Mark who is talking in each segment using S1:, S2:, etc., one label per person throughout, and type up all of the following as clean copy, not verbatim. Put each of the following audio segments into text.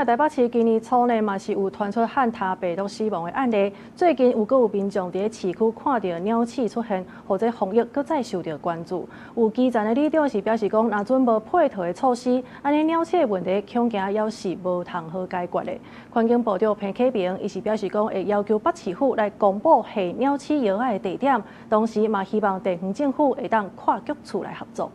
S1: 台北市今年初呢，嘛是有傳出旱獺病毒死亡的案例。最近有閣有民眾佇咧市區看著鳥鼠出現，予這防疫閣再受著關注。有基層的里長是表示講，若準無配套的措施，按呢鳥鼠的問題恐驚猶是無通好解決的。環境部長彭啟明伊是表示講，會要求北市府來公布下鳥鼠藥仔的地點，同時嘛希望地方政府會當跨局處來合作。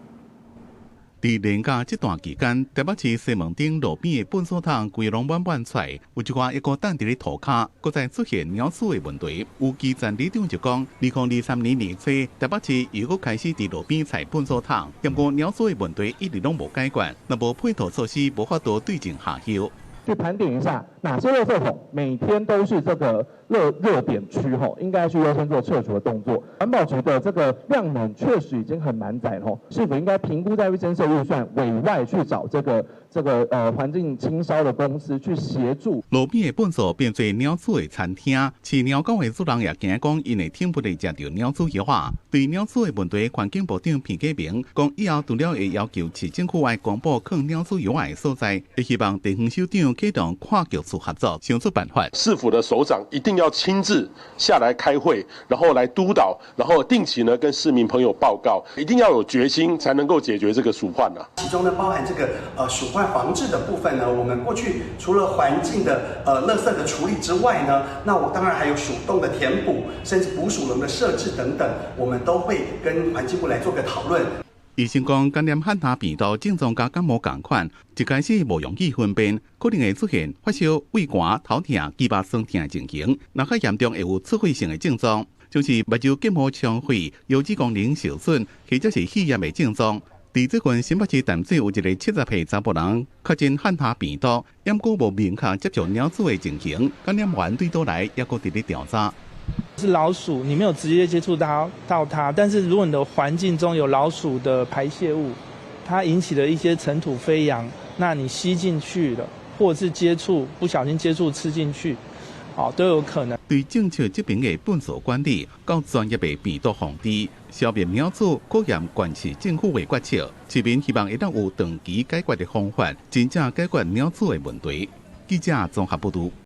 S2: 佇連假這段期間，台北市西門町路邊的糞埽桶規攏滿滿出來，有一寡猶閣等佇咧塗跤，閣再出現鳥鼠的問題。有基層里長就講，2023年年初，台北市又閣開始佇路邊採糞埽桶，毋過鳥鼠的問題一直攏無解決，若無配套措施，無法度對症下藥。
S3: 去盤點一下哪些垃圾桶每天都是這個熱點區吼，應該去優先做撤除的動作。環保局的這個量能確實已經很滿載吼，是否應該評估在增設預算，委外去找這個環境清掃的公司去協助。
S2: 路邊的糞埽變做鳥鼠的餐廳，飼貓狗的主人也驚講，𪜶的寵物會食著鳥鼠藥仔。對鳥鼠的問題，環境部長彭啟明講，以後除了會要求市政府愛公布囥鳥鼠藥仔的所在，會希望地方首長啟動跨局處合作，想出辦法。
S4: 市府的首長一定要親自下來開會，然後來督導，然後定期呢跟市民朋友報告，一定要有決心，才能夠解決這個鼠患啊。
S5: 其中呢，包含這個鼠患防治的部分呢，我們過去除了環境的垃圾的處理之外呢，那我當然還有鼠洞的填補，甚至捕鼠籠的設置等等，我們都會跟環境部來做個討論。
S2: 醫生講，感染漢他病毒症狀佮感冒仝款，一開始無容易分辨，可能會出現發燒、畏寒、頭痛、肌肉痠疼的情形，若較嚴重會有出血性的症狀，像是目睭結膜充血、腰肌功能受損，或者是肺炎的症狀。佇最近新北市淡水有一个70歲查埔人確診漢他病毒，毋過無明確接觸鳥鼠的情形，感染源對佗來，猶閣佇咧調查。
S6: 是老鼠，你沒有直接接觸到它，但是如果你的環境中有老鼠的排泄物，它引起的一些塵土飛揚，那你吸進去了，或者是接觸不小心接觸吃進去，哦，都有可能。
S2: 對政策這邊的糞埽管理，到專業的病毒防治，消滅鳥鼠，考驗縣市政府的決策。市民希望會當有長期解決的方法，真正解決鳥鼠的問題。記者綜合報導。